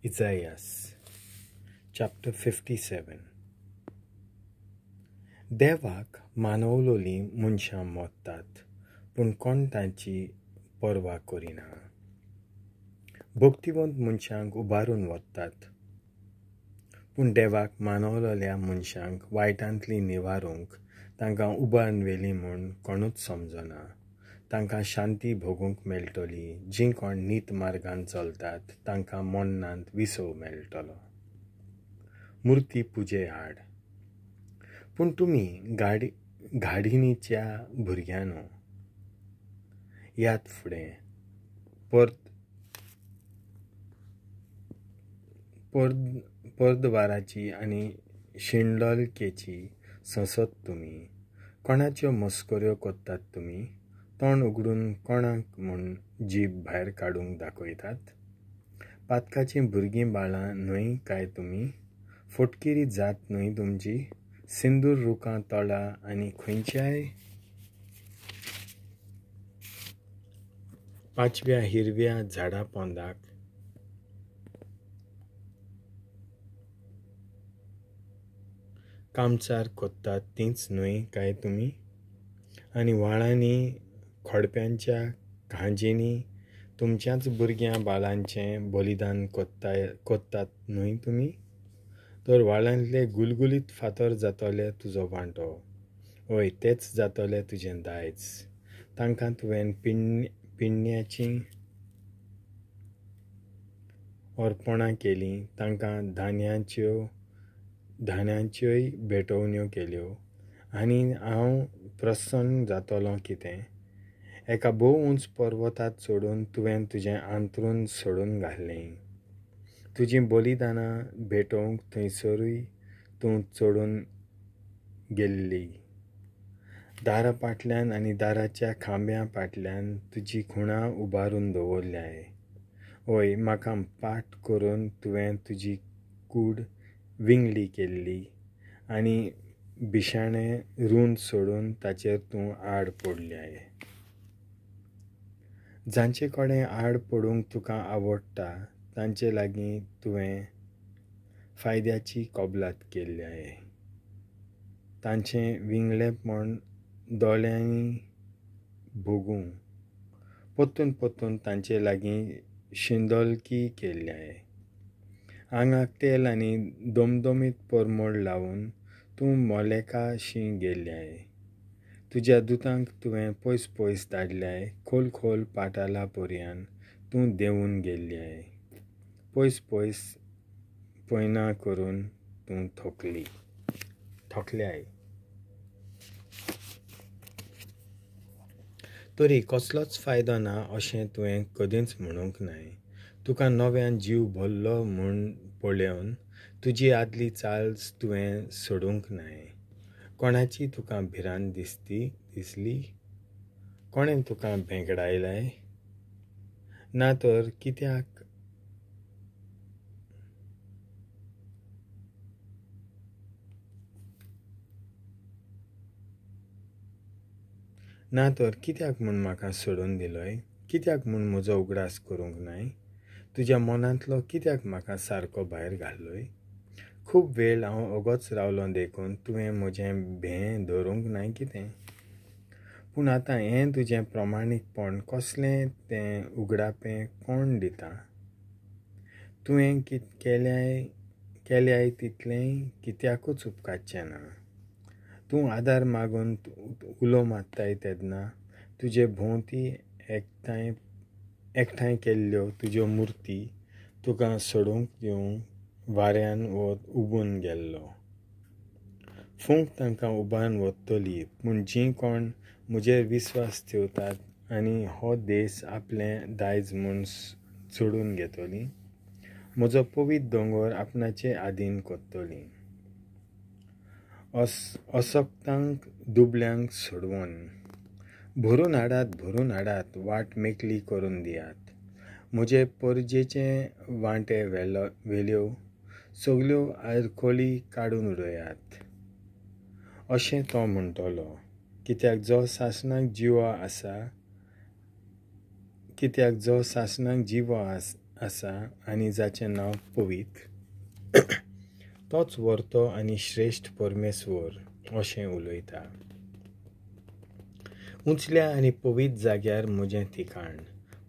Isaiah chapter 57. देवाक मानवलोलीं मनशां मोत्तात, पूण कोण तांची पर्वा करिना. भक्तिवंत मनशांक उबारून वतात, पूण देवाक मानवलोल्या मनशांक वायटांतलीं निवारूंक तांकां उबारून व्हेलीं म्हूण कोणूच समजना. तांकां शांती भोगूंक मेळटली. जीं कोण नीत मार्गान चलतात तांकां मन्नांत विसव मेळटलो. मुर्ती पुजे आड. पूण तुमी घाडिनीच्या भुरग्यांनो, याद फुडें परद्वाराची आनी शिंडलकेची संसद तुमी. कोणाच्यो मस्कऱ्यो करतात तुमी? तोंड उगडून कोणाक म्हूण जीब भायर काडूंक दाखयतात? पातकाचीं भुरगीं बाळां न्हय काय तुमी? फटकिरी जात न्हय तुमची? सिंदूर रुखां तळा आनी खंयच्याय पांचव्या हिरव्या झाडां पोंदाक कामचार करतात तींच न्हय काय तुमी? आनी व्हाळांनी खडप्यांच्या खांजींनी तुमच्याच भुरग्यां बाळांचें बलिदान करतात न्हय तुमी? तर व्हाळांतले गुलगुलीत फातर जातले तुजो वांटो, हय तेच जातले तुजें दायज. तांकां तुवें पिण्याचीं अर्पणां केलीं, तांकां धान्याच्योय भेटवण्यो केल्यो. आनी हांव प्रसन्न जातलों कितें? एका भोव उंच पर्वतात चडून तुवें तुजें आंतरून सोडून घाल्लें. तुजीं बलिदानां भेटोवंक थंयसरूय तूं चडून गेल्ली. दारा फाटल्यान आनी दाराच्या खांब्या फाटल्यान तुजी खुणां उबारून दवरल्याय. हय, म्हाका पाट करून तुवें तुजी कूड विंगळी केल्ली आनी बिशाणें रूंद सोडून ताचेर तूं आड पडल्याय. जांचे कडेन आड पडूंक तुका आवडटा तांचे लागीं तुवें फायद्याची कबलात केल्याय. तांचें विंगळेपण दोळ्यांनी भोगूं परतून परतून तांचे लागीं शिंदोलकी केल्याय. आंगाक तेल आनी दमदमीत परमळ लावन तूं मोलेकाशी गेल्याय. तुज्या दुतांक तुवें पयस पयस धाडल्याय, खोल खोल पाटाला पर्यान तूं देंवून गेल्याय. पयस पयस पयना करून तूं थकल्याय. तरी कसलोच फायदो ना अशें तुवें कदींच म्हणूंक नाय. तुका नव्यान जीव भरलो म्हूण पळोवन तुजी आदली चाल तुवें सोडूंक नाय. कोणाची तुका भिरांत दिसली? कोणें तुका भेंकडायलाय? ना तर कित्याक म्हूण म्हाका सोडून दिलोय? कित्याक म्हूण म्हजो उगडास करूंक नाय? तुज्या मनांतलो कित्याक म्हाका सारको भायर घाल्लोय? खूब वेळ हांव ओगोच रावलों देखून तुवें म्हजें भें धरूंक नाय कितें? पूण आतां हें तुजें प्रमाणीकपण कसलें तें उगडापें कोण दिता? तुवें केल्याय तितलेंय कित्याकूच उपकारचें ना. तूं आदार मागून उलो मारताय तेन्ना तुजे भोंवती एकठांय केल्ल्यो तुज्यो मुर्ती तुका सोडूंक दिवंक वाऱ्यान वत उबून गेल्लो. फूंक तांकां उबारून वतली, पूण जीं कोण म्हजेर विस्वास ठेवतात आनी हो देश आपलें दायज म्हूण सोडून घेतली, म्हजो पवित्र दोंगर आपणाचे आदीन करतली. असक्तांक दुबल्यांक सोडवून भरून हाडात, भरून हाडात, वाट मेकळी करून दियात. म्हजे परजेचे वांटे व्हेल्यो सगल्यो आडखळी काडून उडयात. अशें तो म्हणटलो, कित्याक जो सासणाक जिवो आसा आनी जाचें नांव पवित्र, तोच वर्तो आनी श्रेश्ठ परमेश्वर अशें उलयता. उंचल्या आनी पवित्र जाग्यार म्हजें ठिकाण,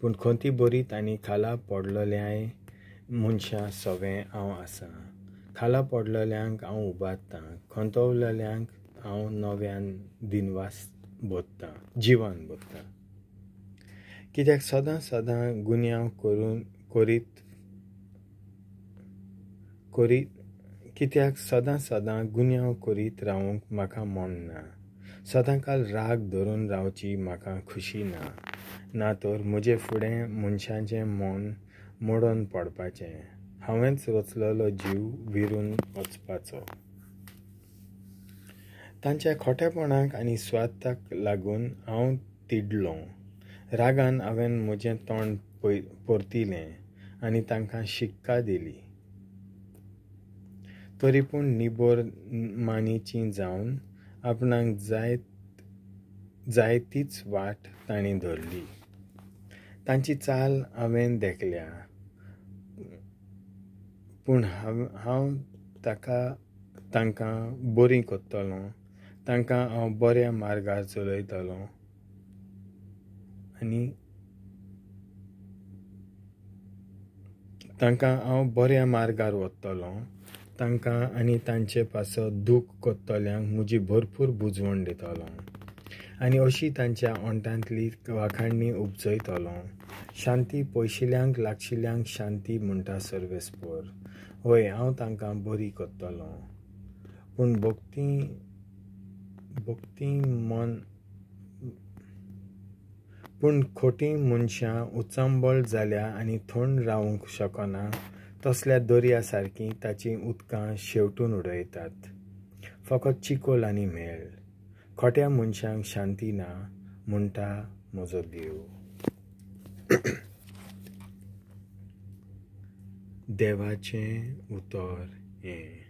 पूण खंती बरीत आनी खाला पडलेल्याय मनशां सवें हांव आसां. खाला पडलेल्यांक हांव उबारतां, खंतवलेल्यांक हांव नव्यान दिनवास भरतां, जिवन भरतां. कित्याक सदां सदां गुन्यांव करून करीत करीत कित्याक सदां सदां गुन्यांव करीत रावूंक म्हाका मन ना. सदांकाल राग धरून रावची म्हाका खुशी ना. ना तर म्हजे फुडें मनशाचें मन मोडून पडपाचें, हांवेंच रचलेलो जीव विरून वचपाचो. तांच्या खोटेपणाक आनी स्वार्थाक लागून हांव तिडलों. रागान हांवें म्हजें तोंड परतिलें आनी तांकां शिक्का दिली. तरी पूण निबर मानीची जावन आपणाक जाय तीच वाट तांणी धरली. तांची चाल हांवें देखल्या, पूण हांव तांकां बरीं करतलों. तांकां हांव बऱ्या मार्गार चलयतलों आनी तांकां हांव बऱ्या मार्गार वतलों. तांकां आनी तांचे पासत दूख करतल्यांक म्हजी भरपूर बुजवण दितलो आनी अशी तांच्या ओंठांतली वाखाणणी उपजयतलो. शांती पयशिल्ल्यांक लागशिल्ल्यांक शांती म्हणटा सर्वेस्पर. हय, हांव तांकां बरी करतलो. पूण भक्ती मन पूण खोटी मनशां उचांबळ जाल्या आनी थंड रावंक शकना तसल्या दर्या सारकीं ताचीं उदकां शेवटून उडयतात. फकत चिकोल आनी मेळ. खोट्या मनशांक शांती ना म्हणटा म्हजो देव. देवाचें उतर हें.